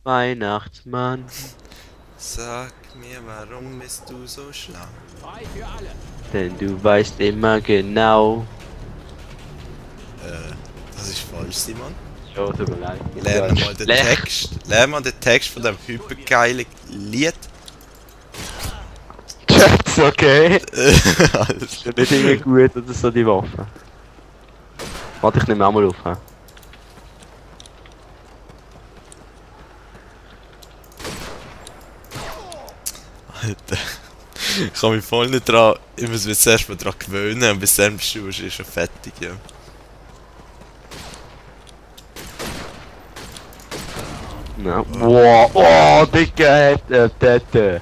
Weihnachtsmann. Sag mir, warum bist du so schlau? Frei für alle. Denn du weißt immer genau. Das ist falsch, Simon. Ja, tut mir leid. Lern mal den Text. Lern mal den Text von dem hypergeilen Lied. Schatz, okay. Alles. Ist ja nicht immer gut oder so die Waffe. Warte, ich nehme auch mal auf. He? Alter. Ich kann mich voll nicht dran. Ich muss mich zuerst mal dran gewöhnen und bis dann bist du schon fertig, ja. Ja. Wow, oh, dicke Tete.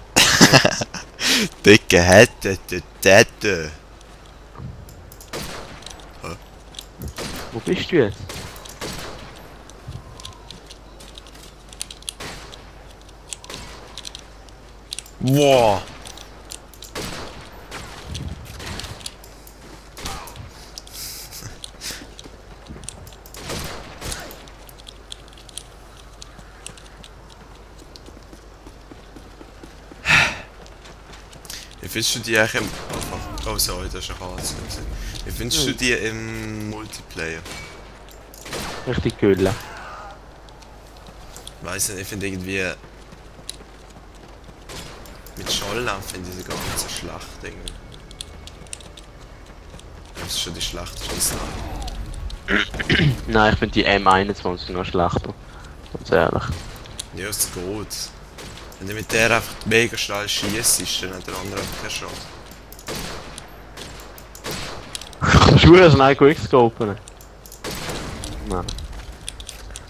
Dicke Hätte, Täte. Wo bist du jetzt? Wow. Wie findest du die eigentlich im... Oh sorry, das ist ein Hase. Wie findest du die im Multiplayer? Richtig Gülle. Weiss nicht, ich finde irgendwie... Mit Scholllamm finde ich sie gar nicht so schlecht irgendwie. Das ist schon die schlechteste Sache. Nein, ich finde die M21 noch schlechter. Ganz ehrlich. Ja, es geht. Wenn du mit der einfach mega schnell schießt, dann hat der andere einfach keine Chance. Kannst du schnell Quickscopen? Nein.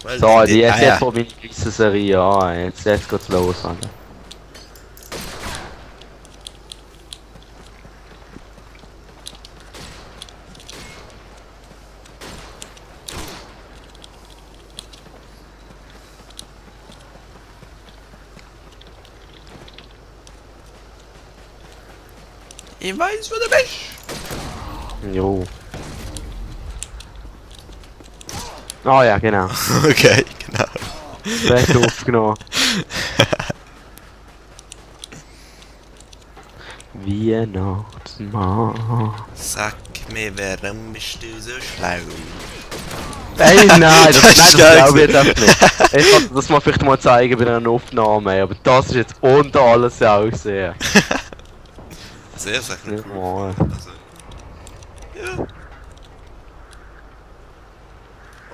Weil So, die jetzt von meiner gewissen Serie an. Jetzt geht's los, Alter. Ich weiß, wo du bist! Jo. Ah ja, genau. Okay, genau. Recht aufgenommen. Weihnachtsmann. Sag mir, warum bist du so schlau? Ey, nein, das geil glaube ich jetzt einfach nicht. Ich kann das mal vielleicht mal zeigen bei einer Aufnahme, aber das ist jetzt unter alles aussehen. Sehr, sehr cool. Nicht mal. Also, ja.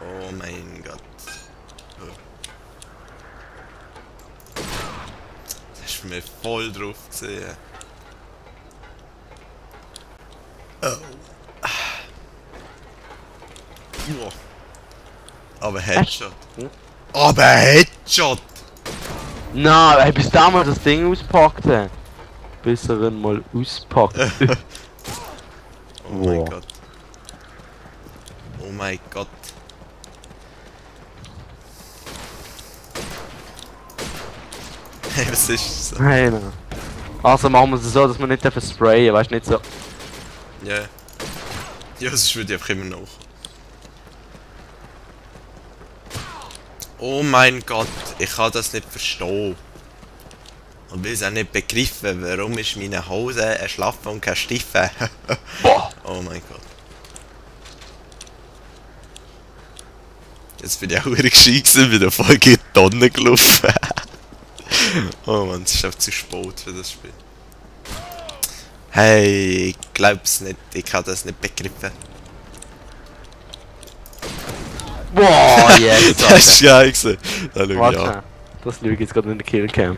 Oh mein Gott. Oh. Das ist mir voll drauf gesehen. Oh. Wow. Aber Headshot. Aber Headshot! Nein, ey, bis da mal das Ding auspackt. Bis er ihn mal auspackt. Oh mein Wow. Gott. Oh mein Gott. Hey, was ist das? Hey, nein. Also machen wir es so, dass wir nicht dürfen sprayen, weißt du, nicht so. Ja. Ja, sonst würde ich einfach immer noch. Oh mein Gott, ich kann das nicht verstehen. Und will es auch nicht begriffen, warum ist meine Hose ein Schlaffen und kein Stiefel. Oh mein Gott. Jetzt bin ich auch richtig gescheit gewesen, bin voll in die Tonne gelaufen. Oh Mann, es ist einfach zu spät für das Spiel. Hey, ich glaub's nicht, ich habe das nicht begriffen. Boah, jetzt! Das ist geil gewesen. Da schau ich Warte, an. das schaue ich jetzt gerade in der Killcam.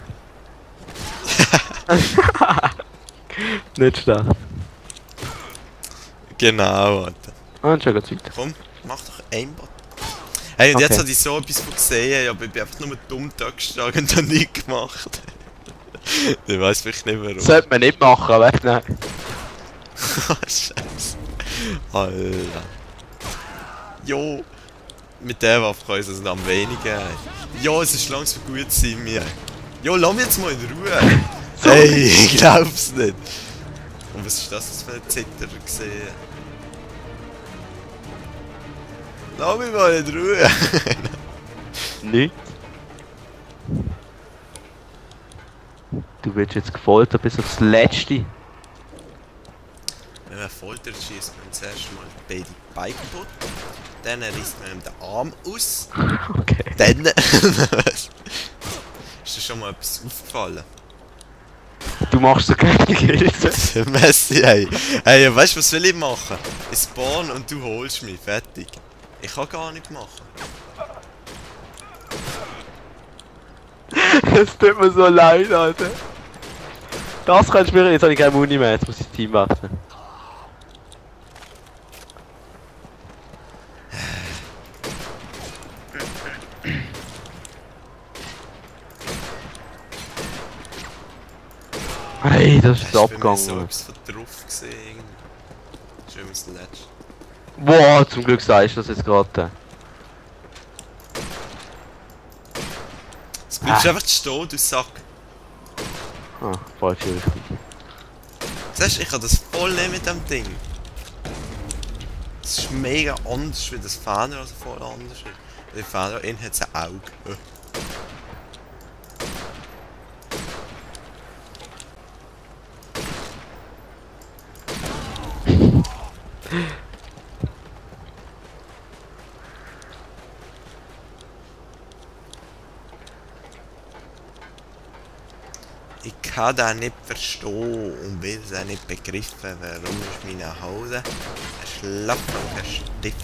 Nicht schlecht. Genau, Alter. Und schon geht's weiter. Komm, mach doch Aimbot. Hey, und jetzt Okay. habe ich so etwas von gesehen, aber ich bin einfach nur dumm da gestanden und habe nichts gemacht. Ich weiß vielleicht nicht warum. Sollte man nicht machen, weißt du? Nein. Scheiße. Alter. Jo. Mit der Waffe kann ich es am wenigen. Jo, es ist langsam gut sein mir. Jo, lass mich jetzt mal in Ruhe. Hey, ich glaub's nicht. Und was ist das für ein Zitter gesehen? Lass mich mal in Ruhe. Nicht? Du wirst jetzt gefoltert bis aufs Letzte. Wenn man foltert, schießt man zuerst mal beide Beine kaputt. Dann reißt man ihm den Arm aus. Okay. Dann... Ist dir schon mal etwas aufgefallen? Du machst so keine Kills. Messi, hey. Hey, weißt du, was will ich machen? Ich spawn und du holst mich. Fertig. Ich kann gar nichts machen. Es tut mir so leid, Alter. Das kannst du mir, jetzt habe ich keine Muni mehr, jetzt muss ich das Team wechseln. Hey, das ist Hast du bei mir abgegangen. so etwas von drauf gesehen? Schön was letztes. Boah, zum Glück sagst du das jetzt gerade. Jetzt bleibst du einfach stehen, du Sack. Ah, falsche Richtung. Siehst du, ich kann das voll nehmen mit dem Ding. Das ist mega anders, wie das Fahner also voll anders ist. Weil der Fahner innen hat ein Auge. Ich kann das nicht verstehen und will es auch nicht begriffen, warum ist meine Hose ein schlapper Stift.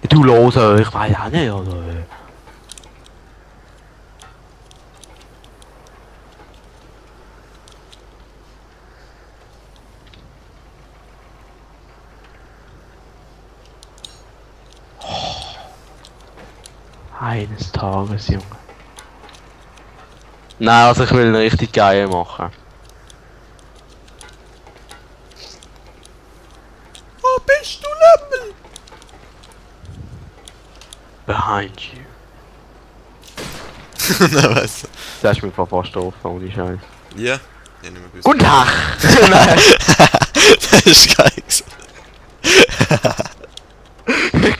Du los, ich weiß auch nicht, oder? Eines Tages, Junge. Nein, also ich will ihn richtig geil machen. Wo bist du, Lömmel? Behind you. Na was? Das hast du mich fast getroffen, ohne Scheiß. Ja, ich nicht mehr gewusst. Guten Tag! Nein. Das ist geil gesagt.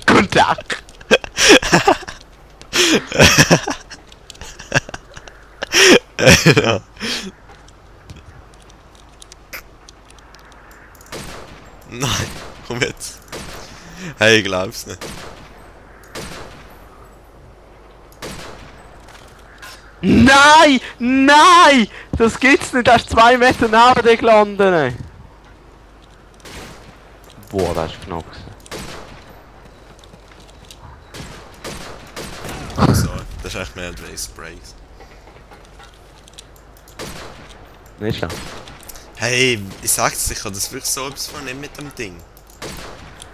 Guten Tag! Ja. Nein, komm jetzt. Hey, ich glaub's nicht. Nein! Nein! Das gibt's nicht, das ist 2 Meter neben dir gelandet. Ey. Boah, das ist knapp gewesen. So, das ist echt mehr ein Spray. Nicht schlecht. Hey, ich sag's, ich kann das wirklich so etwas vornehmen mit dem Ding.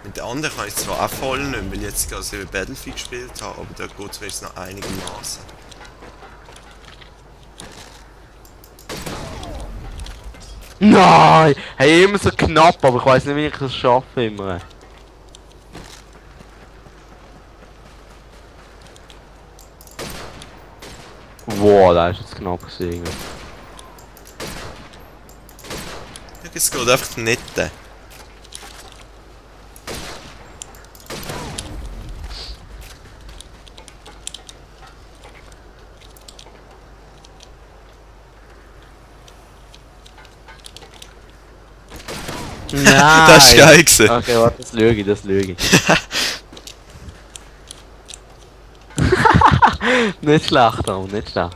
Mit den anderen kann ich zwar auch voll nicht, weil ich jetzt gerade so Battlefield gespielt habe, aber da geht's wenigstens noch einigermaßen. Nein! Hey, immer so knapp, aber ich weiß nicht, wie ich das schaffe immer. Wow, da ist jetzt knapp gesehen. Es geht einfach nicht. Nein! Das ist geil gewesen. Okay, warte, das lüge ich, das lüge ich. Nicht schlecht, Tom, nicht schlecht.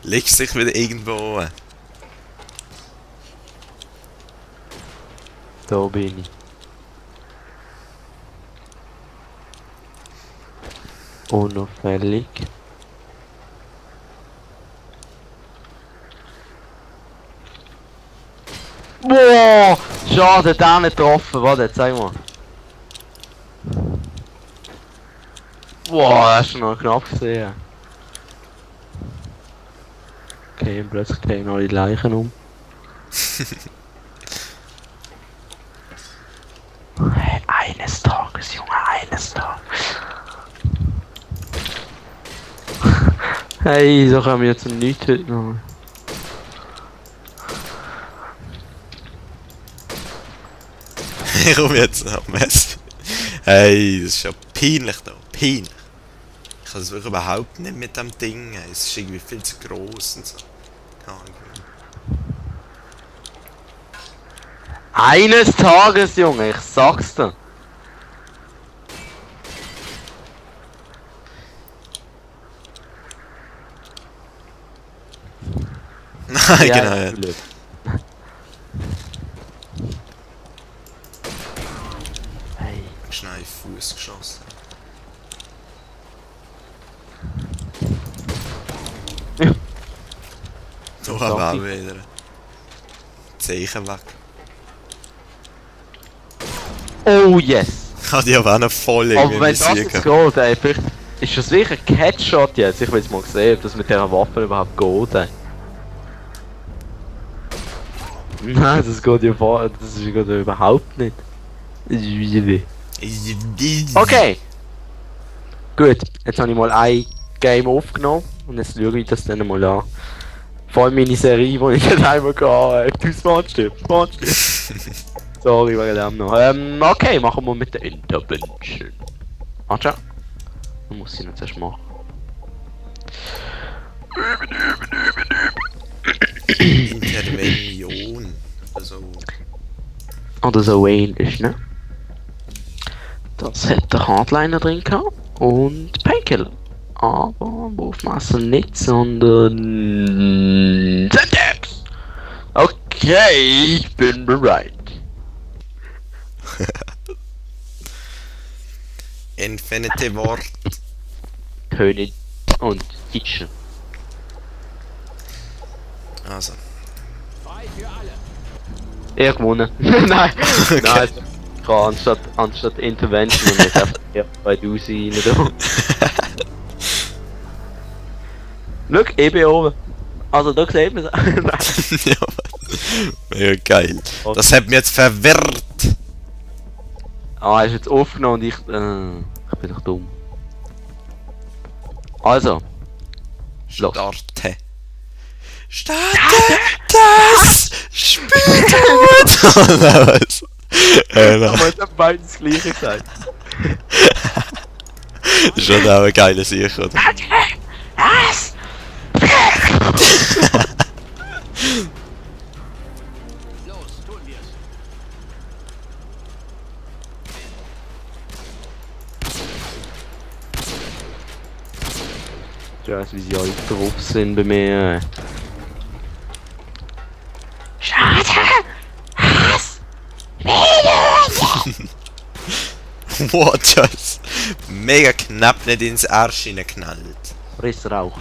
Legst dich wieder irgendwo an. Da bin ich. Unauffällig. Boah! Schade, der nicht getroffen. Warte, zeig mal. Boah, das ist noch knapp gesehen. Okay, und plötzlich drehen alle Leichen um. Hey, eines Tages, Junge, eines Tages. Hey, so können wir jetzt nichts heute noch. Ich komm jetzt noch, Messi. Hey, das ist ja peinlich da, peinlich. Ich kann es wirklich überhaupt nicht mit dem Ding. Es ist irgendwie viel zu gross und so. Keine Ahnung. Eines Tages, Junge, ich sag's dir. Nein, Ja, genau. Ja. natürlich. Hey. Schnell in den Fuß geschossen. Ja. So aber auch wieder. Zeichen weg. Oh yes! Ich habe die aber auch noch voll Aber irgendwie wenn das besiegen. jetzt geht, ey, vielleicht ist das wirklich ein Catshot jetzt. Ich will jetzt mal sehen, ob das mit dieser Waffe überhaupt geht, ey. Nein, das geht ja vor, das ist ja überhaupt nicht. Okay! Gut, jetzt habe ich mal ein Game aufgenommen und jetzt schaue ich das dann mal an. Vor allem meine Serie, die ich nicht einmal hatte. Du Smartstück. Sorry, wegen dem noch. Okay, machen wir mit der Intervention. Warte. Man muss sie noch zuerst machen. Intervention. Also. Oder so ähnlich, ne? Das hat der Hardliner drin gehabt und Painkiller. Aber Wurfmesser nicht, sondern Syntax! Okay, ich bin bereit. Infinity Wort. König und Kitchen. Also. Er gewonnen. Nein, Okay. nein. Ich kann anstatt Intervention und jetzt einfach 2000 rein da. Schau, ich bin oben. Also da sieht man es. Ja, mega geil. Das hat mich jetzt verwirrt. Ah, ist jetzt aufgenommen und ich bin doch dumm. Also. Los. Starte. Starte das Spielgut! Was? Aber jetzt haben beide das gleiche gesagt. Das ist schon auch ein geiler Sieg, oder? Was? Ich weiß, wie sie alle drauf sind bei mir. Schade! Was? What just? Mega knapp nicht ins Arsch hineingeknallt. Friss Rauch.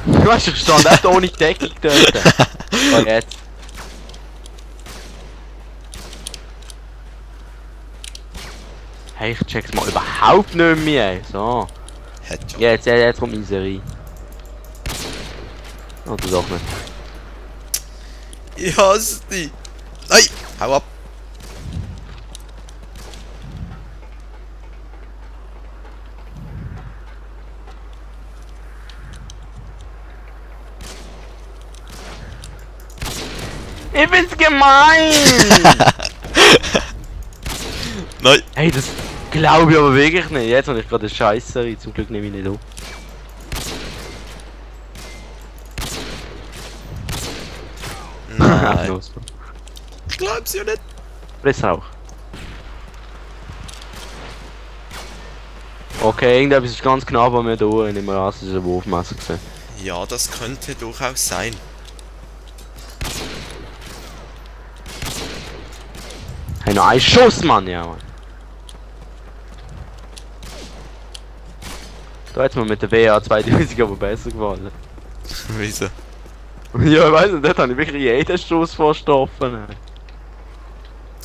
Weißt du, ich stand echt ohne Deckung dort. Und jetzt. Hey, ich check's mal überhaupt nicht mehr. So. Headshot. Jetzt kommt meine Serie. Oder doch nicht. Ich hasse dich. Nein! Hau ab! Ich bin's gemein! Nein! Hey, das glaube ich aber wirklich nicht. Jetzt habe ich gerade eine Scheiße. Zum Glück nehme ich nicht auf. Nein! Ich glaub's ja nicht! Friss Rauch. Okay, irgendetwas ist ganz knapp an mir durch. Ich nehme an, es ist ein Wurfmesser gewesen. Ja, das könnte durchaus sein. Hey, noch ein Schuss, Mann, ja, Mann. Da hat's mir mit der WA 2000 aber besser gefallen. Wieso? Ja, ich weiss nicht, dort habe ich wirklich jeden Schuss verstoffen.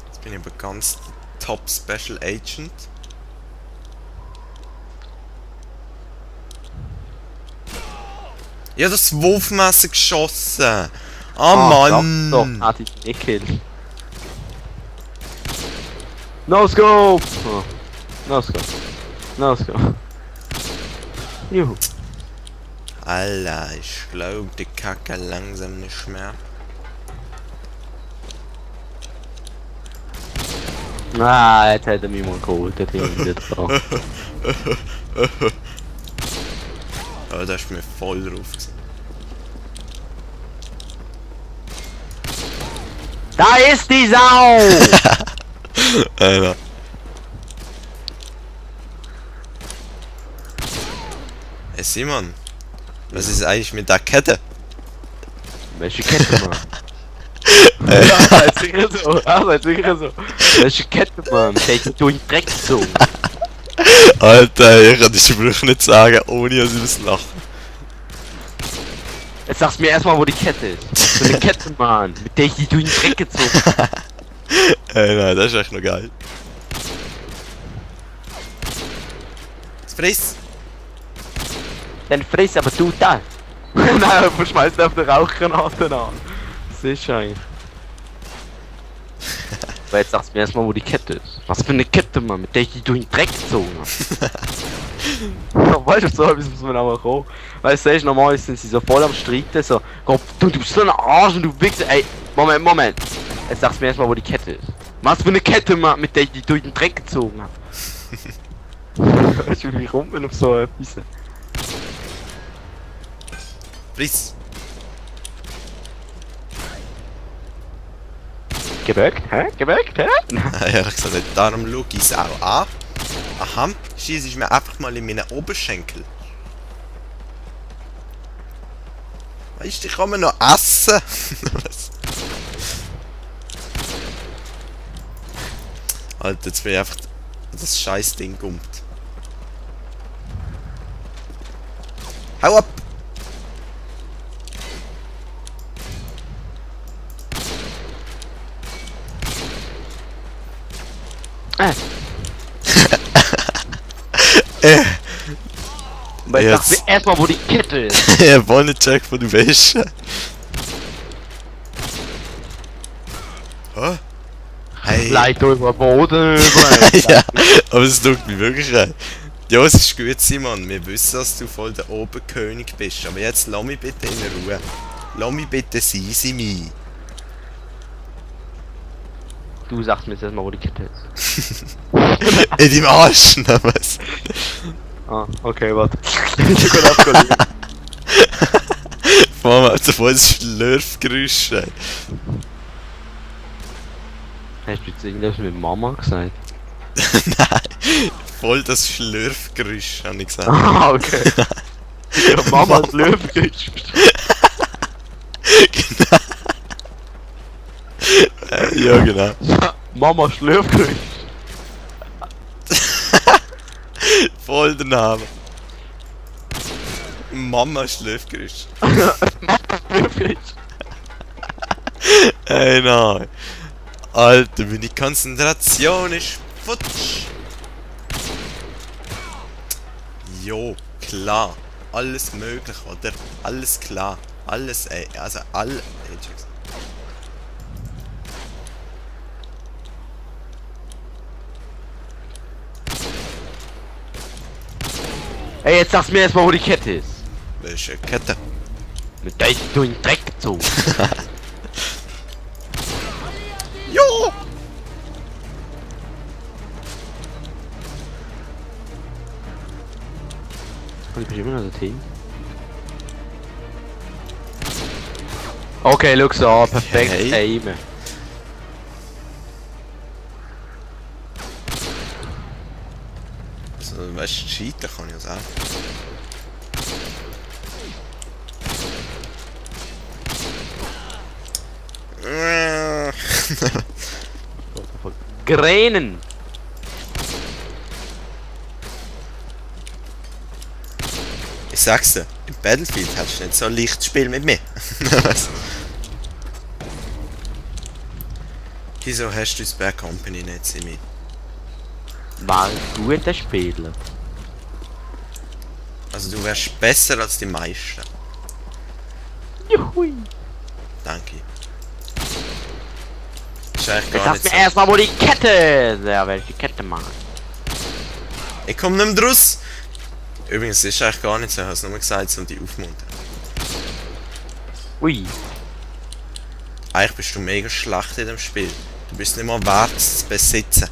Jetzt bin ich aber ganz Top Special Agent. Ja, das Wurfmesser geschossen! Ah, Mann! Doch, hat ich nicht gekillt. No scope! Oh. No scope. No scope. Juhu. Alter, ich glaube, die Kacke langsam nicht mehr. Ah, jetzt hat er mich mal geholt, der Ding jetzt da. Aber da ist mir voll drauf gewesen. Da ist die Sau! Alter. Hey Simon, was ist eigentlich mit der Kette? Welche Kette, Mann? Ja, ist sicher so. Ja, ist sicher so. Welche Kette, Mann? Der ist durch den Dreck gezogen. Alter, ich kann die Sprüche nicht sagen, ohne dass ich das lachen. Jetzt sagst du mir erstmal, wo die Kette ist. So eine Kette, Mann. Mit der ich die durch den Dreck gezogen habe. Ey, nein, das ist echt noch geil. Friss! Dann friss aber du das. Nein, du schmeißt auf den Rauchgranaten an. Das ist eigentlich. Aber jetzt sagst du mir erstmal, wo die Kette ist. Was für eine Kette, Mann, mit der ich die durch den Dreck gezogen habe. Weißt du, so etwas muss man auch kommen. Weißt du, normal sind sie so voll am Streiten, so, Gott, du bist so ein Arsch und du Wichser. Ey, Moment. Jetzt sagst du mir erstmal, wo die Kette ist. Was für eine Kette, Mann, mit der ich die durch den Dreck gezogen habe. Weißt du, wie ich rum bin auf so etwas? Friss! Geböckt, hä? Geböckt, hä? Ehrlich gesagt, darum schaue ich es auch an. Aha, schieße ich mir einfach mal in meinen Oberschenkel. Weißt du, ich kann mir noch essen. Alter, jetzt will ich einfach das scheiß Ding gummt. Hau ab! Aber ich sag mir erstmal, wo die Kette ist. Ja, voll nicht check, wo du bist. Hä? Hey. Leicht über den Boden. Ja, aber es tut mich wirklich rein. Ja, es ist gut, Simon. Wir wissen, dass du voll der Oberkönig bist. Aber jetzt lass mich bitte in Ruhe. Lass mich bitte sein, Simi. Du sagst mir jetzt erstmal, wo die Kette ist. In deinem Arsch, na was? Ah, okay, warte. Ich kann abgelegen. Vor allem, also voll das Schlürfgeräusch. Hast du jetzt irgendwas mit Mama gesagt? Nein, voll das Schlürfgeräusch, habe ich gesagt. Ah, okay. Ja, Mama hat Löwengeräusch. Genau. Ja, genau. Mama Schlürfgeräusch. Voll der Name. Mama Schlürfgeräusch. Mama Schlürfgeräusch. Ey, nein. Alter, meine Konzentration ist futsch. Jo, klar. Alles möglich, oder? Alles klar. Alles, ey. Also, all. Ey, jetzt sagst du mir erstmal, wo die Kette ist. Welche Kette? Mit der ich die durch den Dreck gezogen. Jo! Und ich bin immer noch das Team. Okay, schau so an, perfekt aimen. Also, weißt du, cheaten kann ich ja sagen. Gränen! Ich sag's dir, im Battlefield hast du nicht so ein leichtes Spiel mit mir. Wieso hast du das Bad Company nicht mit? War ein guter Spieler. Also du wärst besser als die meisten. Juhui! Danke. Ist eigentlich Jetzt gar sagst nicht du mir erstmal, wo die Kette ist. Ja, welche Kette machen? Ich komm nicht mehr draus. Übrigens, es ist eigentlich gar nicht so, ich habe es nur gesagt, um die aufmuntern. Ui. Eigentlich bist du mega schlecht in dem Spiel. Du bist nicht mal wert zu besitzen.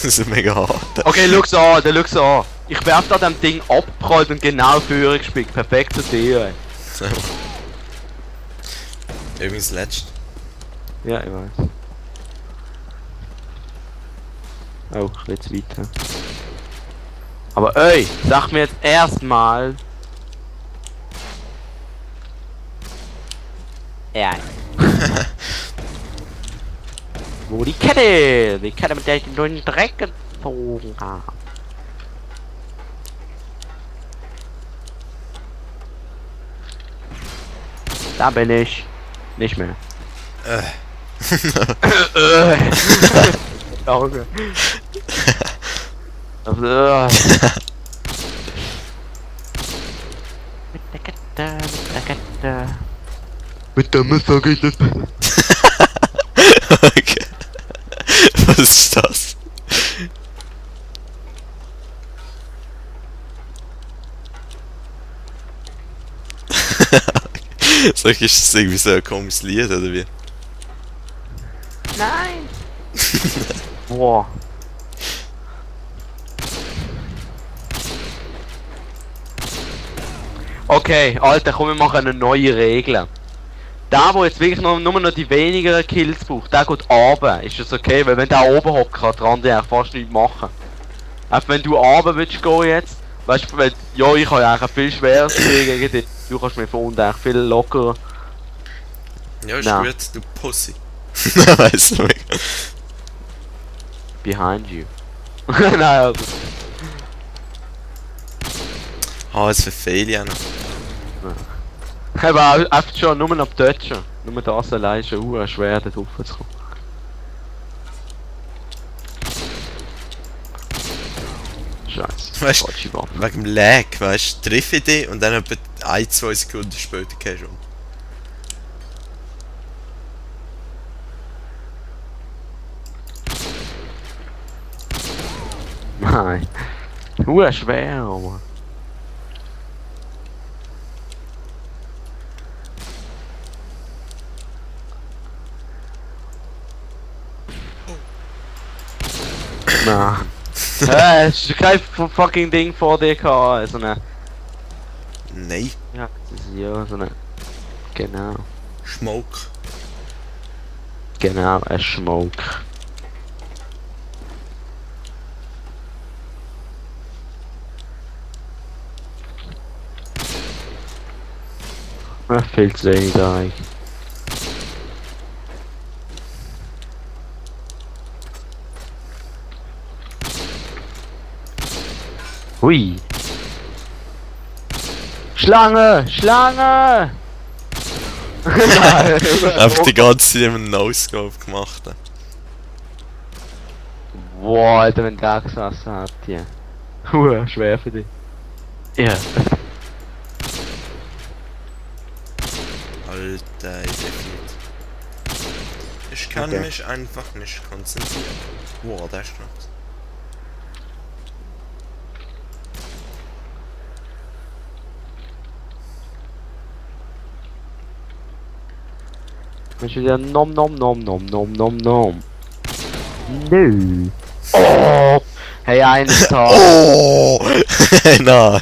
Das ist mega hart. Okay, schau's an. Ich werf da dem Ding abgeprallt und genau für gespielt. Perfekt zu dir, ey. So. Übrigens, letzt. Ja, ich weiß. Oh, jetzt weiter. Aber ey, sag mir jetzt erstmal. Ja. Wo die Kette? Die Kette, mit der ich den neuen Dreck gezogen habe. Da bin ich. Nicht mehr. Auge. Mit der Kette. Mit der Messer geht es. Okay. Was ist das? Sag ich, ist das irgendwie so ein komisches Lied oder wie? Nein! Boah. Okay, Alter, komm, wir machen eine neue Regel. Der, der jetzt wirklich nur noch die wenigeren Kills braucht, der geht runter. Ist das okay? Weil wenn der oben hockt, kann der andere eigentlich fast nichts machen. Einfach wenn du runter willst gehen jetzt, weißt du, weil, ja, ich habe ja eigentlich ein viel schweres Spiel gegen dich. Du kannst mir von unten eigentlich viel lockerer. Ja, ist Nein. gut, du Pussy. Weißt du mega. Behind you. Nein, also. Ah, jetzt verfehle ich auch noch. Aber einfach schon nur noch dort schon. Nur das allein ist schon schwer, dort raufzukommen. Scheiße. Weißt Falsche du, Waffe. wegen dem Lag, weißt du, treffe ich dich und dann etwa 1-2 Sekunden später gehst du um. Nein. Schwer, aber. Nein. Es ist kein fucking Ding vor dir gehabt. So eine. Nein, Ja, das ist ja so eine. Genau. Smoke. Genau, ein Smoke. Viel zu wenig da eigentlich. Hui. Schlange! Schlange! Einfach die ganze Zeit einen No-Scope gemacht. Boah, Alter, wenn der gesessen hat hier. Schwer für dich. Ja. Alter, ich kann mich einfach nicht konzentrieren. Wow, der ist knapp. Mensch, wieder nom nom nom nom nom nom nom. Nö. Oh! Hey, eines Tages. Oh! Nein!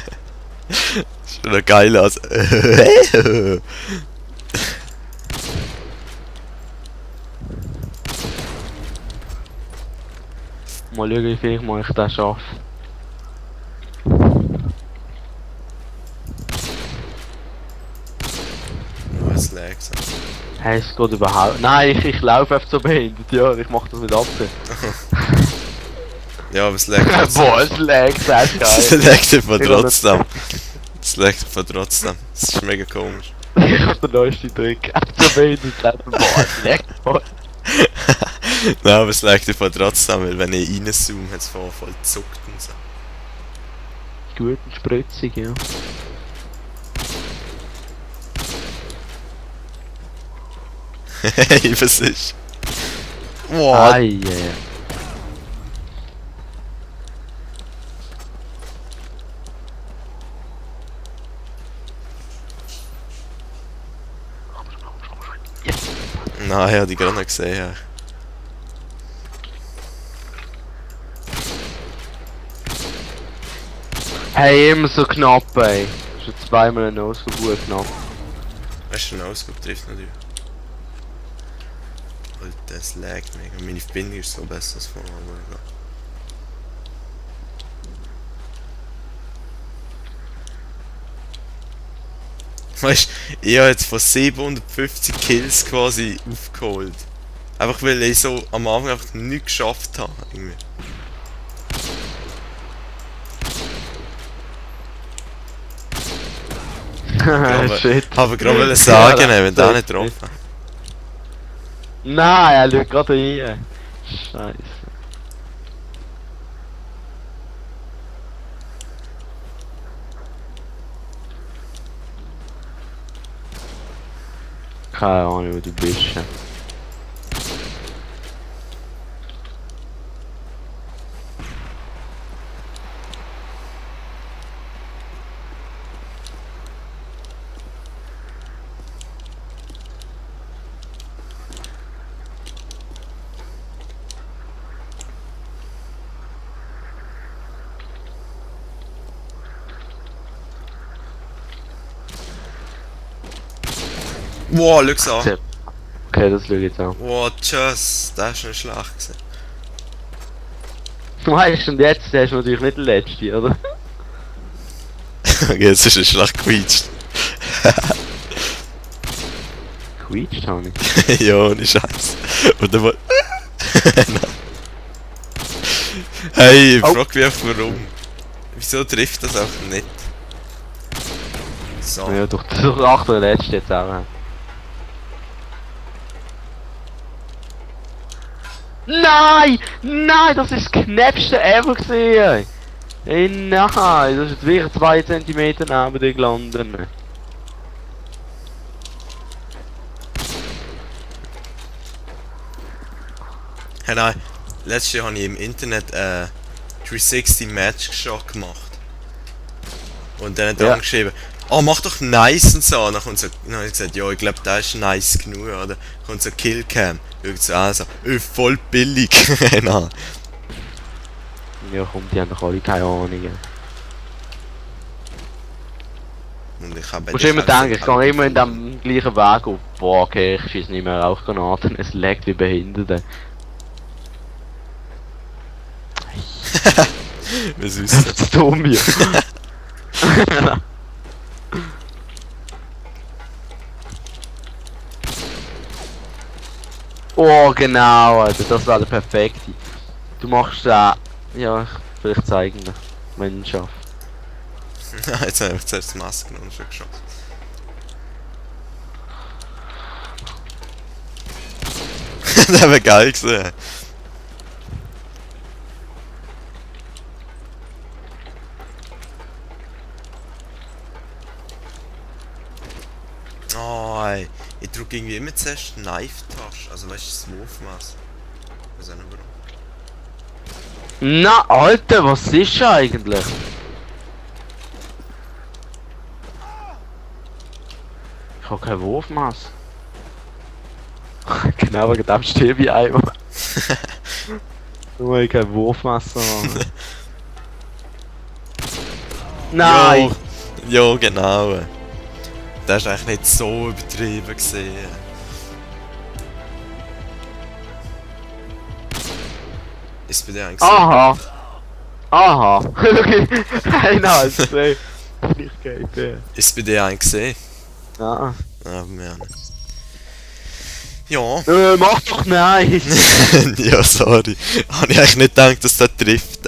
Ist wieder geil aus. Mal schauen, wie viel ich mal das schaffe. Was lag's? Hey, es geht überhaupt. Nein, ich laufe einfach so behindert, ja, ich mach das mit Absicht. Ja, aber es laggt Boah, es laggt, das ist Es geil. laggt einfach trotzdem. Es laggt einfach trotzdem. Das ist mega komisch. Ich hab den neuesten Trick. So behindert, laufen. Boah, es laggt voll. Nein, aber es laggt einfach trotzdem, weil wenn ich reinzoome, hat es voll zuckt und so. Gut und spritzig, ja. Hey, was ist? Wow. Ei, Ah ja, die gerade noch gesehen. Ja. Hey, immer so knapp, ey. Schon zweimal ein Ausverbuch knapp. Weißt du, ein Ausguck trifft natürlich. Alter, das laggt mega. Meine Verbindung ist so besser als vorher, aber egal. Weißt du, ich habe jetzt von 750 Kills quasi aufgeholt. Einfach weil ich so am Anfang einfach nichts geschafft habe. Irgendwie. Shit. Aber gerade sagen, wenn der nicht getroffen. Nein, er schaut gerade rein. Scheiße. Keine Ahnung, wo du bist. Wow, schau's an. Okay, das schaue ich jetzt an. Wow, tschüss. Das ist nicht schlecht gewesen. Weißt du, und jetzt hast du natürlich nicht den letzten, oder? Jetzt ist es schlecht gequietscht. Quietscht habe ich. Ja, ohne Scheiß. Und dann mal. Hey, ich frag mich einfach warum. Wieso trifft das auch nicht? So. Ja, durch 8 oder letzte jetzt auch. Nein! Nein, das ist das knappste ever gesehen! Ey, nein, das ist jetzt wirklich 2 cm neben dir gelandet. Hey, nein, letztes Jahr habe ich im Internet 360 Match Shot gemacht. Und dann hat er geschrieben, oh mach doch nice und so. Und dann kommt so, dann habe ich gesagt, ja, ich glaube, das ist nice genug, oder? Kommt so Killcam. Irgend so an, so, voll billig. Nein. Ja komm, die haben doch alle keine Ahnung. Und ich habe Du musst immer denken, ich gehe immer in dem gleichen Weg auf. Boah, okay, ich schieße nicht mehr Rauchgranaten, es laggt wie behindert. Was ist das? Das ist dumm hier. Oh genau, Alter, das war der perfekte. Du machst ja, vielleicht zeigen dir, wenn ich schaffe. Jetzt habe ich zuerst die Maske genommen und schon geschossen. Das wäre geil gewesen. Oh, ey. Ich drücke irgendwie immer zuerst Knife-Taste, also weißt du, das Wurfmaß. Ich weiß auch nicht warum. Na, Alter, was ist eigentlich? Ich habe kein Wurfmaß. Genau, wegen dem stehe ich einmal. Nur weil ich kein Wurfmesser habe. Nein! Jo, genau. Das ist eigentlich nicht so übertrieben gesehen. Ist bei dir eigentlich Aha! Aha! Okay, hey, nice, ey. Ich gehe. Ist bei dir eigentlich gesehen? Ja. Ja, mehr nicht. Ja. Mach doch nein! Ja, sorry. Habe ich eigentlich nicht gedacht, dass das trifft.